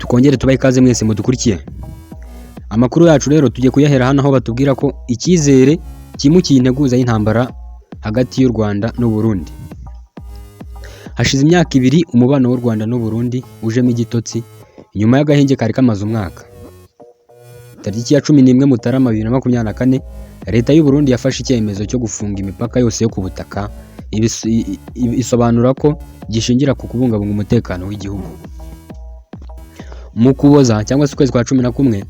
Twongere tubahe ikaze mwese mudukurikiye. Amakuru yacu rero tugiye kuyahera hano aho batubwira ko icyizere cyimukiye integuza y'intambara hagati y'u Rwanda n'u Burundi. Hashize imyaka 2 umubano w'u Rwanda n'u Burundi ujemo igitotsi nyuma y'agahenge kari kamaze umwaka. Tariki ya 11 Mutarama 2024, Leta y'u Burundi yafashe icyemezo cyo gufunga imipaka yose yo ku butaka, isobanura ko gishingira ku kubungabunga umutekano w'igihugu. Mu Kuboza cyangwa se ukwezi kwa 11,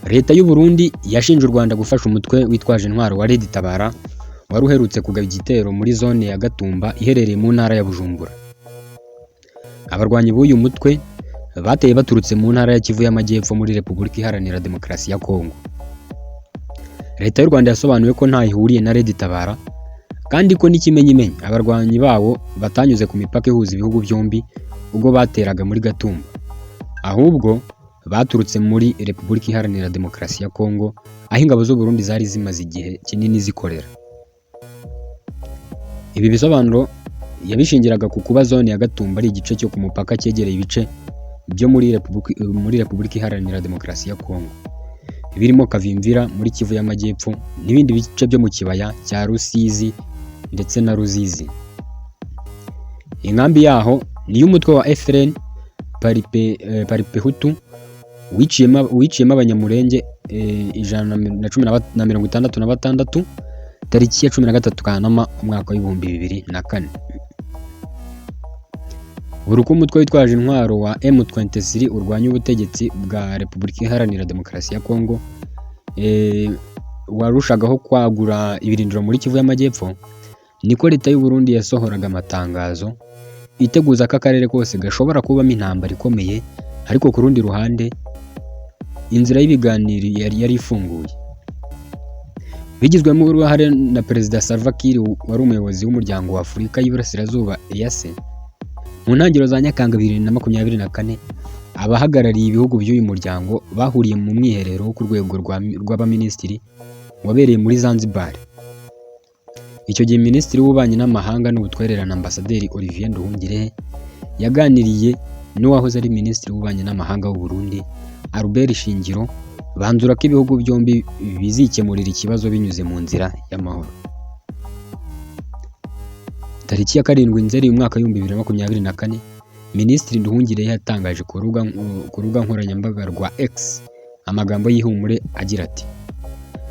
Leta y'u Burundi yashinje u Rwanda gufasha umutwe witwaje intwaro wa Red Tabara wari uherutse kugaba igitero muri zone ya Gatumba iherereye mu ntara ya Bujumbura. Abarwanyi b'uyu mutwe bateye baturutse mu ntara ya Kivu y'Amajyepfo muri Repubulika Iharanira Demokarasi ya Kongo. Leta y'u Rwanda yasobanuye ko ntaho ihuriye na Red Tabara kandi ko n'ikimenyimenyi abarwanyi bawo batanyuze ku mipaka ihuza ibihugu byombi ubwo bateraga muri Gatumba, ahubwo baturutse muri Repubulika Iharanira Demokarasi ya Kongo aho ingabo z'u Burundi zari zimaze igihe kinini zikorera. Ibi bisobanuro yabishingiraga ku kuba zone ya Gatumba ari igice cyo ku mupaka cyegereye ibice byo muri Repubulika Iharanira Demokarasi ya Kongo, birimo Kavimvira muri Kivu y'Amajyepfo n'ibindi bice byo mu kibaya cya Rusizi ndetse na Ruzizi. Inkambi yaho ni iy'umutwe wa FLN Paripehutu wiciyemo abanyamurenge 166 tariki ya 13 Kanama umwaka w'ibihumbi 2004. Buri uko umutwe witwaje intwaro wa M23 urwanya ubutegetsi bwa Repubulika Iharanira Demokarasi ya Kongo warushagaho kwagura ibirindiro muri Kivu y'Amajyepfo, niko Leta y'u Burundi yasohoraga amatangazo iteguza ko akarere kose gashobora kubamo intambara ikomeye, ariko ku rundi ruhande inzira y'ibiganiro yari ifunguye. Bigizwemo uruhare na Perezida Salva Kiir wari umuyobozi w'umuryango wa Afurika y'Iburasirazuba EAC. Mu ntangiriro za Nyakanga 2024, abahagarariye ibihugu by'uyu muryango bahuriye mu mwiherero wo ku rwego rw'abaminisitiri wabereye muri Zanzibar. Icyo gihe Minisitiri w'Ububanyi n'Amahanga n'Ubutwererane Ambasaderi Olivier Nduhungirehe yaganiriye n'uwahoze ari Minisitiri w'Ububanyi n'Amahanga w'u Burundi Albert Shingiro, banzura ko ibihugu byombi bizikemurira ikibazo binyuze mu nzira y'amahoro. Tariki ya 7 Nzeri umwaka w'ibihumbi 2024, Minisitiri Nduhungirehe yatangaje ku rubuga nkoranyambaga rwa X amagambo y'ihumure agira ati: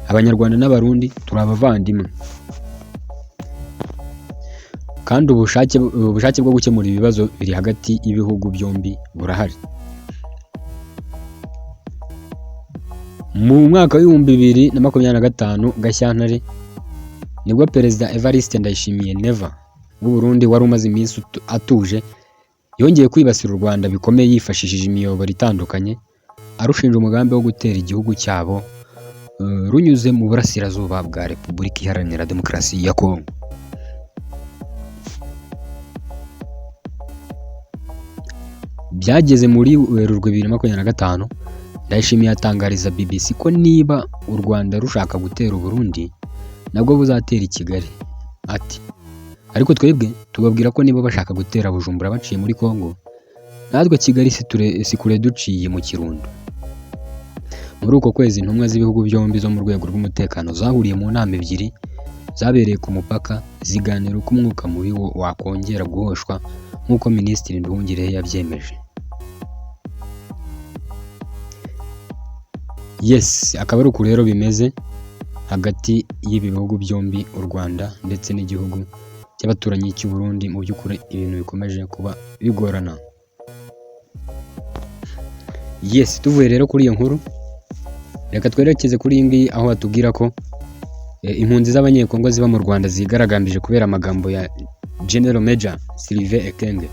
Abanyarwanda n'Abarundi turi abavandimwe, kandi ubushake bwo gukemura ibibazo biri hagati y'ibihugu byombi burahari. Mu mwaka w'ibihumbi 2025 Gashyantare nibwo Perezida Evariste Ndayishimiye Neva w'u Burundi wari umaze iminsi atuje yongeye kwibasira u Rwanda bikomeye yifashishije imiyoboro itandukanye arushinja umugambi wo gutera igihugu cyabo runyuze mu burasirazuba bwa Repubulika Iharanira Demokarasi ya Kongo. Byageze muri Werurwe 2025, Ndayishimiye atangariza BBC ko niba u Rwanda rushaka gutera u Burundi nabwo buzatera i Kigali. Ati: ariko twebwe tubabwira ko niba bashaka gutera Bujumbura baciye muri Kongo, natwe Kigali si kure duciye mu Kirundo. Muri uko kwezi intumwa z'ibihugu byombi zo mu rwego rw'umutekano zahuriye mu nama 2 zabereye ku mupaka ziganira uko umwuka mubi wakongera guhoshwa nk'uko Minisitiri Nduhungirehe yabyemeje. Yes, akaba ari uku rero bimeze hagati y'ibi bihugu byombi, u Rwanda ndetse n'igihugu cy'abaturanyi cy'u Burundi. Mu by'ukuri ibintu bikomeje kuba bigorana. Yes, tuvuye rero kuri iyo nkuru, reka twerekeze kuri iyi ngiyi aho batubwira ko impunzi z'Abanyekongo ziba mu Rwanda zigaragambije kubera amagambo ya General Major Sylvain Ekenge,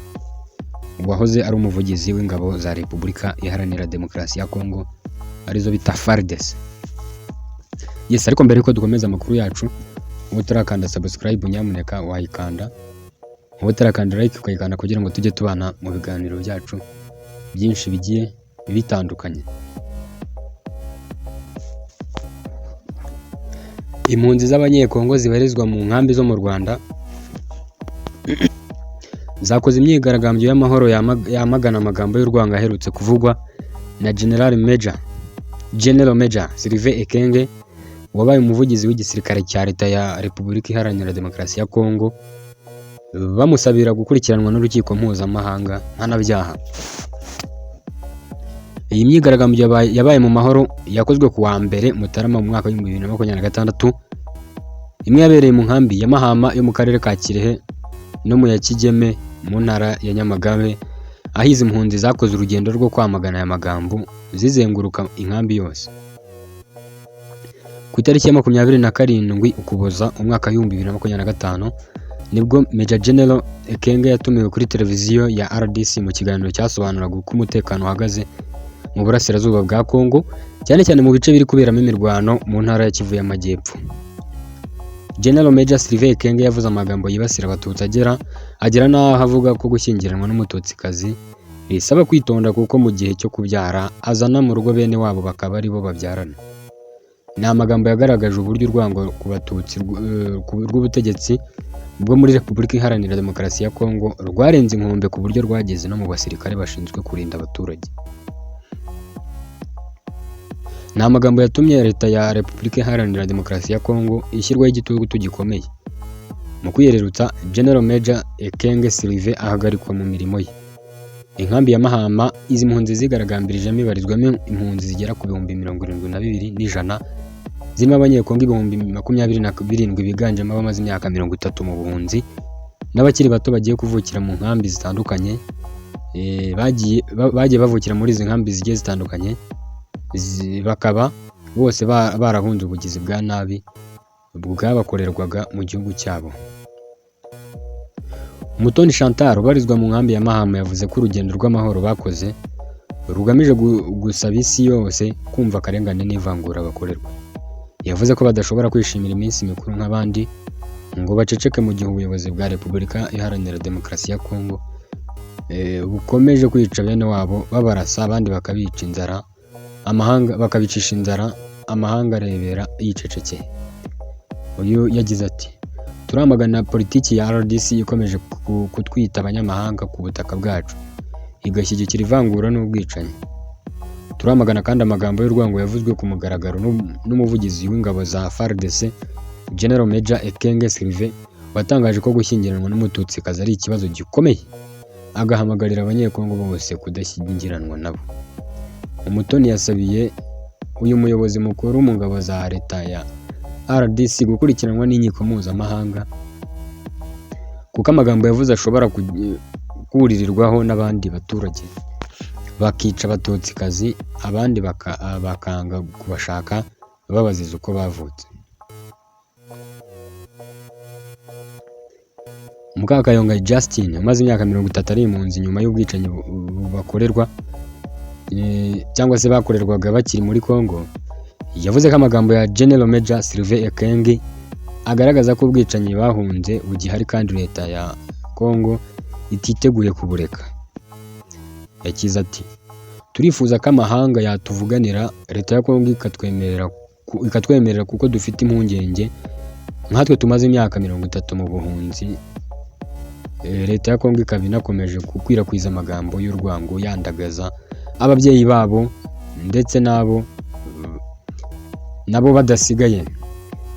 wahoze ari umuvugizi w'ingabo za Repubulika Iharanira Demokarasi ya Kongo arizo bita FARDC. Yes, ariko mbere yuko dukomeza amakuru yacu, uba utarakanda subscribe nyamuneka wayikanda, uba utarakanda like ukayikanda kugira ngo tujye tubana mu biganiro byacu byinshi bigiye bitandukanye. Impunzi z'Abanyekongo zibarizwa mu nkambi zo mu Rwanda zakoze imyigaragambyo y'amahoro yamagana amagambo y'urwango aherutse kuvugwa na General Major Sylvain Ekenge, wabaye umuvugizi w'igisirikare cya Leta ya Repubulika Iharanira Demokarasi ya Kongo, bamusabira gukurikiranwa n'urukiko mpuzamahanga mpanabyaha. Iyi myigaragambyo yabaye mu mahoro, yakozwe ku wa 1 Mutarama mu mwaka wa 2026. Imwe yabereye mu nkambi ya Mahama yo mu karere ka Kirehe no mu ya Kigeme mu ntara ya Nyamagabe, aho izi mpunzi zakoze urugendo rwo kwamagana aya magambo zizenguruka inkambi yose. Ku itariki ya 27 Ukuboza umwaka wa 2025, nibwo Major General Ekenge yatumiwe kuri televiziyo ya RDC mu kiganiro cyasobanuraga uko umutekano uhagaze mu burasirazuba bwa Kongo, cyane cyane mu bice biri kuberamo imirwano mu ntara ya Kivu y'Amajyepfo. General Major Sylvain Ekenge yavuze amagambo yibasira Abatutsi, agera n'aho avuga ko gushyingiranwa n'Umututsikazi bisaba kwitonda, kuko mu gihe cyo kubyara azana mu rugo bene wabo bakaba aribo babyarana. Ni amagambo yagaragaje uburyo urwango ku Batutsi rw'ubutegetsi bwo muri Repubulika Iharanira Demokarasi ya Kongo rwarenze inkombe, ku buryo rwageze no mu basirikare bashinzwe kurinda abaturage. Ni amagambo yatumye Leta ya Repubulika Iharanira Demokarasi ya Kongo ishyirwaho igitutu gikomeye. Mu kwiyerurutsa, General Major Ekenge Sylvain ahagarikwa mu mirimo ye. Inkambi ya Mahama izi mpunzi zigaragambyirijemo ibarizwamo impunzi zigera ku 72,100, zirimo Abanyekongo 27,000 biganjemo abamaze imyaka 30 mu buhunzi n'abakiri bato bagiye kuvukira mu nkambi zitandukanye, bagiye bavukira muri izi nkambi zigiye zitandukanye, bakaba bose barahunze ubugizi bwa nabi bwabakorerwaga mu gihugu cyabo. Umutoni Chantal ubarizwa mu nkambi ya Mahama yavuze ko urugendo rw'amahoro bakoze rugamije gusaba isi yose kumva akarengane n'ivangura bakorerwa. Yavuze ko badashobora kwishimira iminsi mikuru nk'abandi ngo baceceke, mu gihe ubuyobozi bwa Repubulika Iharanira Demokarasi ya Kongo bukomeje kwica bene wabo babarasa, abandi bakabica inzara amahanga bakabicisha inzara, amahanga arebera yicecekeye. Uyu yagize ati: "Turamagana politiki ya RDC ikomeje kutwita abanyamahanga ku butaka bwacu, igashyigikira ivangura n'ubwicanyi. Turamagana kandi amagambo y'urwango yavuzwe ku mugaragaro n'umuvugizi w'ingabo za FARDC, General Major Ekenge Sylvain, watangaje ko gushyingiranwa n'Umututsikazi ari ikibazo gikomeye, agahamagarira Abanyekongo bose kudashyingiranwa nabo." Umutoni yasabiye uyu muyobozi mukuru mu ngabo za leta ya RDC gukurikiranwa n'inkiko mpuzamahanga, kuko amagambo yavuze ashobora kuririrwaho n'abandi baturage bakica Abatutsikazi, abandi bakanga kubashaka babaziza uko bavutse. Mukakayonga Justine umaze imyaka 30 ari impunzi nyuma y'ubwicanyi bakorerwa cyangwa se bakorerwaga bakiri muri Congo, yavuze ko amagambo ya General Major Sylvain Ekenge agaragaza ko ubwicanyi bahunze bugihari kandi leta ya Congo ititeguye kubureka. Yagize ati: "Turifuza ko amahanga yatuvuganira, leta ya Congo ikatwemerera kuko dufite impungenge nkatwe tumaze imyaka 30 mu buhunzi, leta ya Congo ikaba inakomeje gukwirakwiza amagambo y'urwango yandagaza ababyeyi babo ndetse n'abo nabo badasigaye."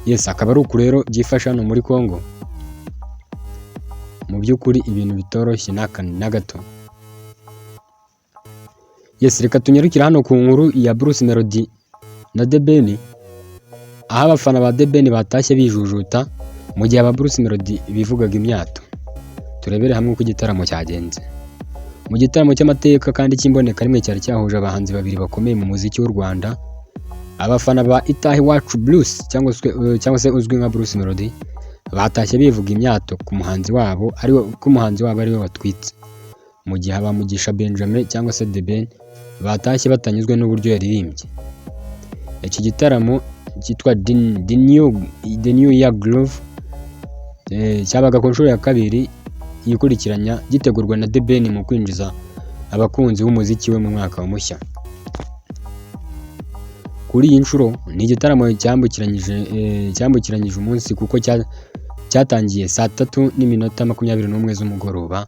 Yes, akaba ari uku rero byifashe hano muri Congo. Mu by'ukuri ibintu bitoroshye n'aka na gato. Yes, reka tunyarukire hano ku nkuru ya Bruce Melody na The Ben, aho abafana ba The Ben batashye bijujuta mu gihe aba Bruce Melody bivugaga imyato. Turebere hamwe uko igitaramo cyagenze. Mu gitaramo cy'amateka kandi cy'imboneka rimwe cyari cyahuje abahanzi babiri bakomeye mu muziki w'u Rwanda, abafana ba Itaha Iwacu Bruce cyangwa se uzwi nka Bruce Melody batashye bivuga imyato ku muhanzi wabo ariwe ko umuhanzi wabo ariwe watwitse, mu gihe aba Mugisha Benjamin cyangwa se The Ben batashye batanyuzwe n'uburyo yaririmbye. Iki gitaramo cyitwa The New Year Groove cyabaga ku nshuro ya kabiri yikurikiranya gitegurwa na The Ben mu kwinjiza abakunzi b'umuziki we mu mwaka mushya. Kuri iyi nshuro ni igitaramo cyambukiranyije umunsi, kuko cyatangiye saa 3:21 z'umugoroba.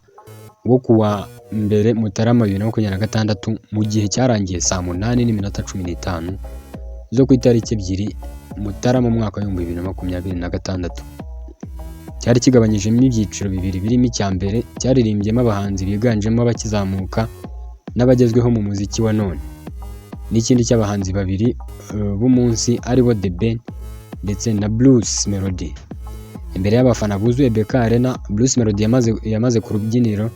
wo kuwa 1 Mutarama 2026, mu gihe cyarangiye saa 8:15 zo ku itariki 2 Mutarama umwaka w'2026. Cyari kigabanyijemo ibyiciro bibiri, birimo icya mbere cyaririmbyemo abahanzi biganjemo abakizamuka n'abagezweho mu muziki wa none, n'ikindi cy'abahanzi babiri b'umunsi aribo The Ben ndetse na Bruce Melody. Imbere y'abafana buzuye BK Arena, Bruce Melody yamaze ku rubyiniro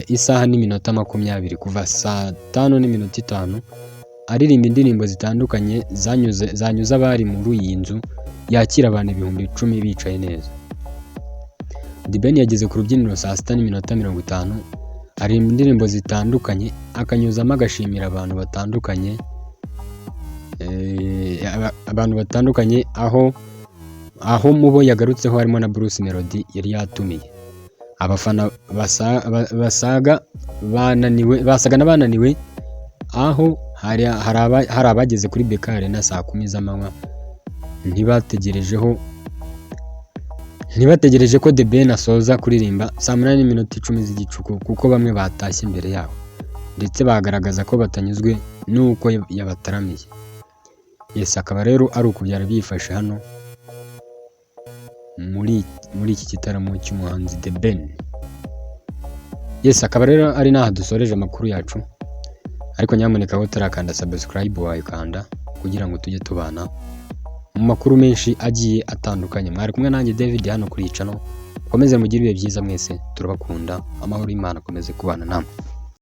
isaha n'iminota 20, kuva saa 5:05, aririmba indirimbo zitandukanye zanyuze abari muri iyi nzu yakira abantu 10,000 bicaye neza. The Ben yageze ku rubyiniro saa 6:50, aririmba indirimbo zitandukanye, akanyuzamo agashimira abantu batandukanye, aho mu bo yagarutseho harimo na Bruce Melody yari yatumiye. Abafana basaga n'abananiwe, aho hari abageze kuri BK Arena saa 10 z'amanywa, ntibategereje ko The Ben asoza kuririmba saa 8:10 z'igicuku, kuko bamwe batashye imbere yabo, ndetse bagaragaza ko batanyuzwe n'uko yabataramiye. Yes, akaba rero ari uku byari byifashe hano muri iki gitaramo cy'umuhanzi The Ben. Yes, akaba rero ari n'aha dusoreje amakuru yacu, ariko nyamuneka wowe utarakanda subscribe wayikanda kugira ngo tujye tubana mu makuru menshi agiye atandukanye. Mwari kumwe nanjye David hano kuri iyi channel. Mukomeze mugire ibihe byiza mwese, turabakunda. Amahoro y'Imana akomeze kubana namwe.